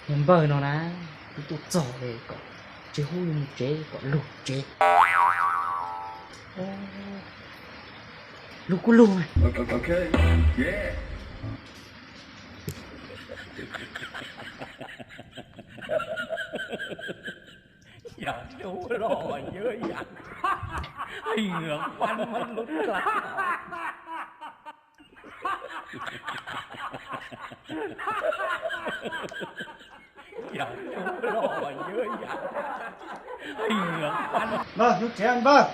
Yog npawg no na, twb tuaj txog kom tsis hu mus tsev, kom lug tsev. Lug kuj lug. Npawg, lug tsev npawg.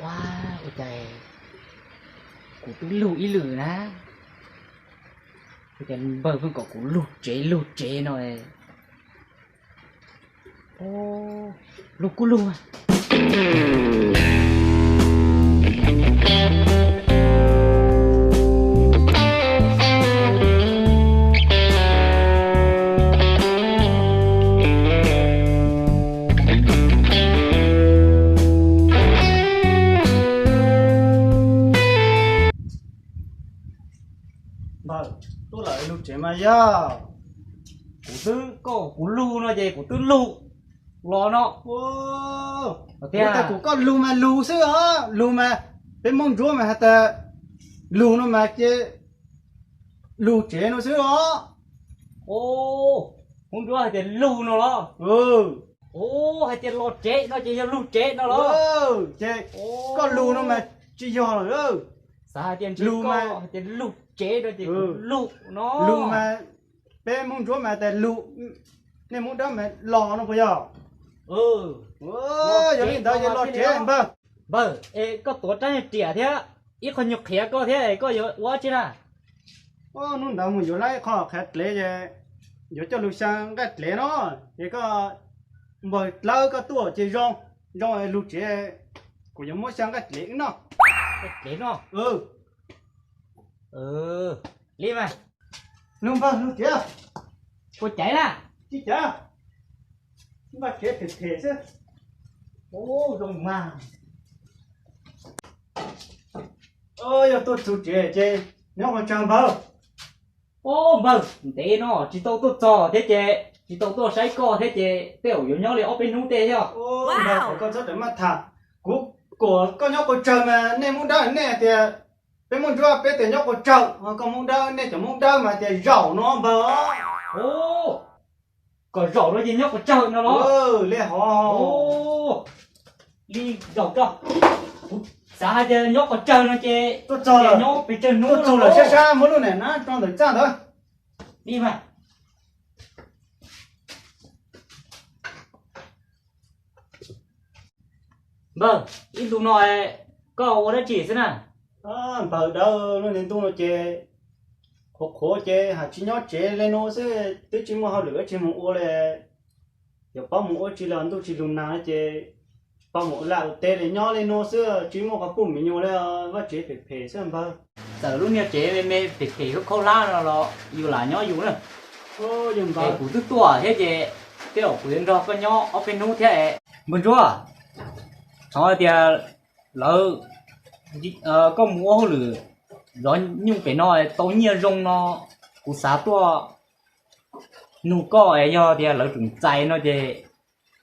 Ua, ua cas kuv twb lug ib lwm na, ua cas npawg pheej kom kuv lug tsev lug tsev no. Lug kuj lug. Npawg, tuaj lawm lug tsev mas yog. Kuv twb koj kuv lug no ces kuv twb lug los no. Tias kuv koj lug mas lug xwb os, lug mas peb Hmoob Ntsuab mas has tas lug no mas ces lug tsev no xwb os. Hmoob Ntsuab hais tias lug no los? Hais tias los tsev no ces yog lug tsev no los? Ces koj lug no mas tsis yog lawm. Xav hais tias lug mas hais tias lug tsev no ces lug no. Lug mas peb Hmoob Ntsuab mas tas lug, nej Hmoob Dawb mas los no puas yog? Yog li ntawd ces los tsev npawg. Npawg, es koj tuav rab nyuag riam thiab ib qho nyuag qhiav koj thiab es koj yuav ua tsi na? Hnub ntawd mus yuav lab ib qho qhiav dlev es yuav coj lug xyaa nqaij dlev no, ces koj npawg dlawb koj tuaj ces zoo, zoo lug tsev, kuv yuav muab xyaa nqaij dlev wb noj. Nqaij dlev noj? Li mas. Lug npawg lug tsev. Puas caiv na? Tsis caiv, npaj kev phem phem xwb. Ub, zoo mas. Yog tuaj txug tsev ces nyob qhov tsawg npawg? Ub npawg, ntev no tsis tau tuaj txog thiab ces tsis tau tuaj saib koj thiab ces tej zaum yuav nyob li ob peb hnub tej thiab. Npawg, koj txhob rawm maj tham, kuv kom koj nyob qhov tsawg mas nej Hmoob Dawb nej tias peb Hmoob Ntsuab peb tias nyob qhov tsawg, ho koj Hmoob Dawb nej cov Hmoob Dawb mas tias zaum no npawg. Kom zaum no ces nyob qhov tsawg no los? Li hov. Li zaum rau, kuv xav hais tias nyob qhov tsawg no ces tuaj txog lawm, nyob pes tsawg hnub tuaj txog lawm sab sab muab lub niag nab rau ntawm txaj ntawd. Li mas. Npawg, ib ntu no koj ua dab tsi xwb na? Npawg, dawb lub niag ntuj no ces qhuav qhuav ces haj tsis nyob tsev li no xwb, twb tsis muaj hauj lwm dab tsi mus ua li. Yog paub mus ua tsi los ntuj tsis lug nag ces paub mus ua laj ua teb li, nyob li no xwb tsis muaj qhov puj me nyuam li, vaj tsev phem phem xwb npawg. Txawm lub niag tsev me me phem phem khaub khaub hlab no los yus lam nyob yus na. Es kuv twb tuaj thiab ces tej zaum kuv yuav nrog koj nyob ob peb hnub thiab. Npawg Ntsuab, txhob hais tias lawv, koj mus ua hauj lwm zov nyuj pem no tau nyiaj zoo no, kuv xav tuaj nug koj es yog tias lawv tseem txais no ces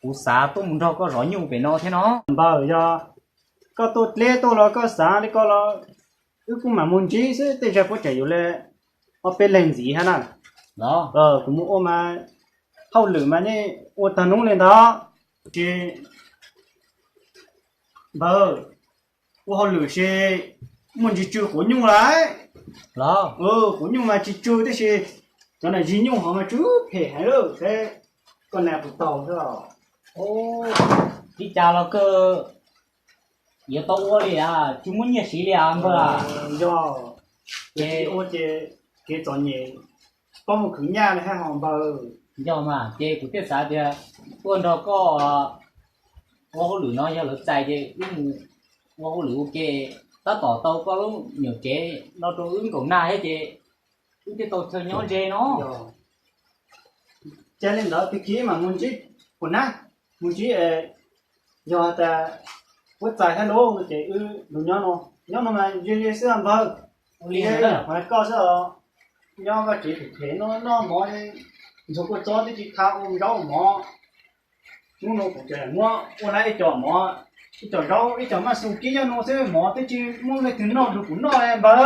kuv xav tuaj mus nrog koj zov nyuj pem no thiab no. Npawg, yog koj tuaj dleb tuaj los koj xav li ko los wb kuj mam mus ntsib xwb, tej zag puab tseem yuav li ob peb leeg ntxiv hab na. Kuv mus ua mas hauj lwm mas nej ua tag nub li ntawd ces npawg, ua hauj lwm ces muaj ntsis tsw quav nyuj lawm. Quav nyuj mas tsis tsw tab sis cov nam zis nyuj hov mas tsw phem heev lawm, koj nas puas taug xwb. Li cas los kawg yuav tau ua li as, tsis muaj nyiaj siv li as npawg. Yog, ces ua ces kev txom nyem paub mus khwv nyaj li hab ho npawg. Yog mas ces kuv thiaj xav tias tuaj nrog koj ua hauj lwm no, yog lawv txais ces wb mus ua hauj lwm ua ke, tab tom tau koj lub nyuam tsev no rau wb nkaum nag thiab ces wb thiaj tau chaw nyob ze no. Cas li ntawd tag kis mam mus ntsib puas nab, mus ntsib, yog tas puab txais thiab lub no ces wb lug nyob no, nyob no mas ze ze xwb npawg. Ua li hais koj xwb os, nyob vaj tsev phem phem no noj mov, ntxuag kua txob twb tsis tau ua zaub mov. Hnub no kuv tseem muab ua lawm ib co mov, ib co zaub, ib co maj xus kib nyob no xwb, mov twb tsis muaj leej twg noj, nrog kuv noj npawg.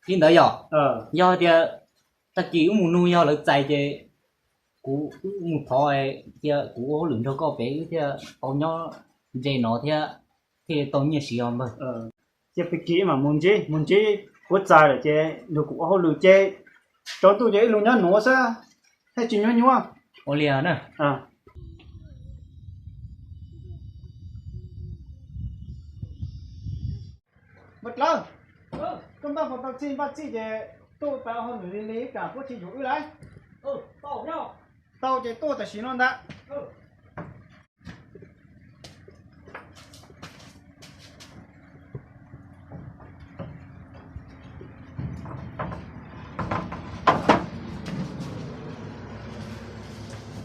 Li ntawd yog, yog tias tag kis wb mus nug yog lawv txais ces kuv wb mus thov, cia kuv ua hauj lwm nrog koj pem wb thiaj tau nyob ze no thiab, thiaj tau nyiaj siv os npawg. Cia peb kis mas mus ntsib, mus ntsib puab txais lawm ces nrog kuv ua hauj lwm ces tsaus ntuj ces wb los nyob nuav xwb, thiaj tsis nyuaj nyuaj. Ua li na. Npawg Dlawb, koj npaj puas tau txhij? Npaj txhij ces tuaj pab ua hauj lwm li li, kam puab tsis yuav wb lawm. Tau ces tuaj tam sim no ntag.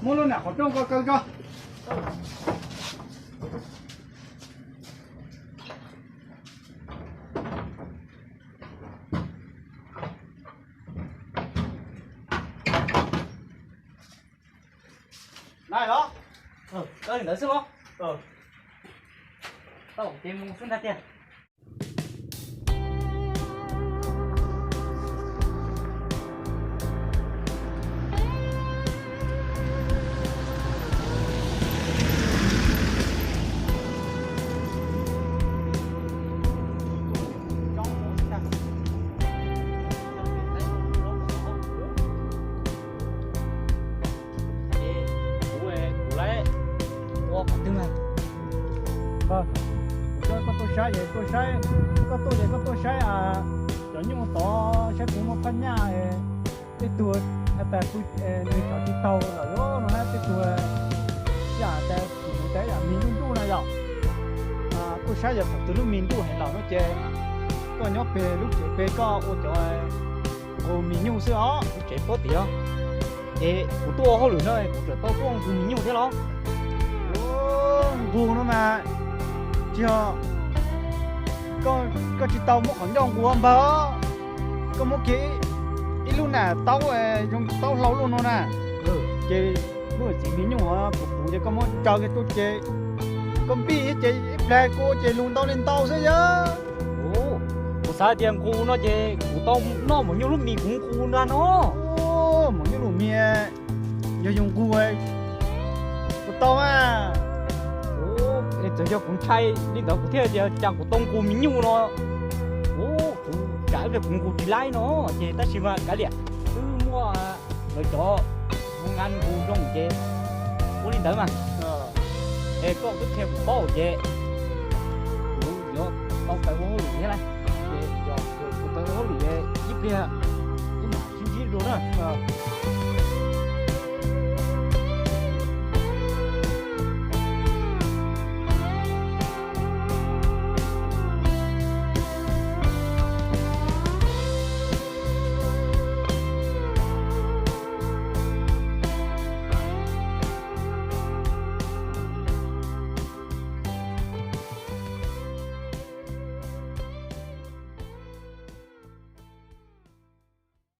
Muab lub nam qhov rooj ko kaw tso. Lawm los? Kaw li ntawd xwb los? Tau ces mus xwb ntag tiag. Kuv, kuv lawv ua qhov twg mas? Kuv coj koj tuaj saib ces tuaj saib, koj tuaj ces koj tuaj saib cov nyuj tod, saib puas muaj phaj nyaj, tej tug has tas nws tso tsis tau lawm no na, tej tug yam tas kuv tas yam mis nruj nruj na yom. Tuaj saib yog thaum twg lub mis nruj heev lawm no ces koj nyob pem lub tsev pem koj ua cov nqus mis nyuj xwb os, lub tsev pob tiag. Es kuv tuaj ua hauj lwm no kuv tseem tau tuaj nqus mis nyuj thiab los? Nqus no mas tsis yog, koj tsis tau muab qhov ncauj nqus npawg, koj muab kiag ib lub nam taub zoo taub hlau luaj no na, ces lub txiv mis nyuj kuv puv ces koj muab tsaws kiag tuaj ces koj npij ces ib plag kua ces lug ntau li ntau xwb yog. Kuv xav tias nqus no ces kuv tau noj maum nyuj lub mis kuv nqus ntag no. Maum nyuj lub mis yog yus nqus kuv tau a. Txawm yog kuv ntshai li ntawd kuv thiaj tias cas kuv tau nqus mis nyuj no. Kuv tsam ib pliag kuv nqus tsis laib no ces tab sis mas kav liam, twb muaj lawv cov nqus nqa nqus zoo ces ua li ntawd mas. Es koj twb qhia kuv paub ces kuv yuav tau pais ua hauj lwm thiab lauj. Ces yog kuv pais ua hauj lwm ib pliag wb mam sib ntsib dua na.